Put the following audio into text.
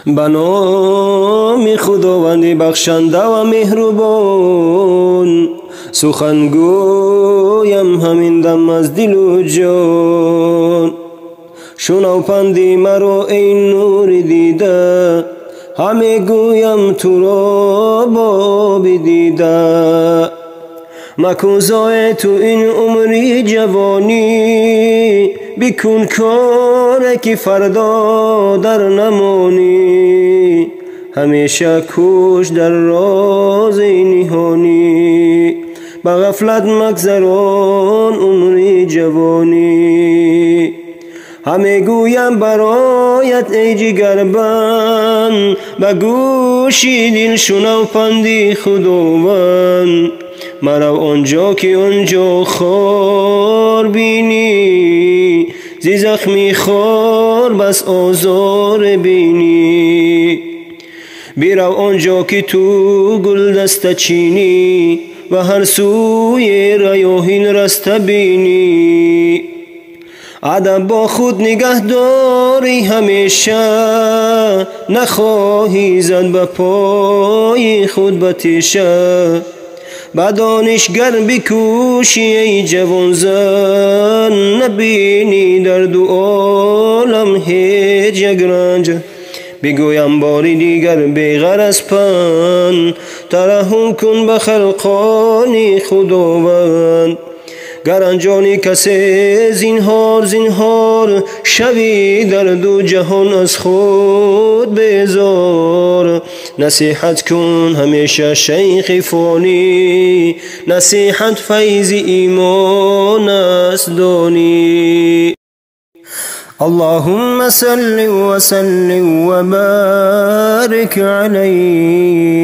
Ба номи Худованди бахшанда ва меҳрубон, сухан гӯям ҳамин дам аз дилу ҷон. Шунав панди маро, эй нури дида, ҳаме гӯям туро боби дида. Макун зоеъ ту ин умри ҷавонӣ, бикун коре ки фардо дар намонӣ. Ҳамеша кӯш дар рози ниҳонӣ, ба ғафлат магзарон умри ҷавонӣ. Ҳаме гӯям бароят, эй ҷигарбанд, ба гӯши дил шунав панди Худованд. Марав онҷо ки онҷо хор бинӣ, зи захми хор бас озор бинӣ. Бирав онҷо ки ту гулдаста чинӣ, ва ҳар сӯе раёҳин раста бинӣ. Адаб бо худ нигаҳ дорӣ ҳамеша, нахоҳӣ зад ба пои худ ба теша. Ба донишгар бикӯшӣ, эй ҷавонзан, набинӣ дар ду олам ҳеҷ як ранҷ. Бигӯям бори дигар беғараз панд, тараҳҳум кун ба халқони Худованд. Гар анҷони касе зинҳор зинҳор, шавӣ дар ду ҷаҳон аз худ безор. Насиҳат кун ҳамеша шайхи фонӣ, насиҳат файзи имон аст донӣ. Аллоҳумма салли ва саллим ва борик алайҳ.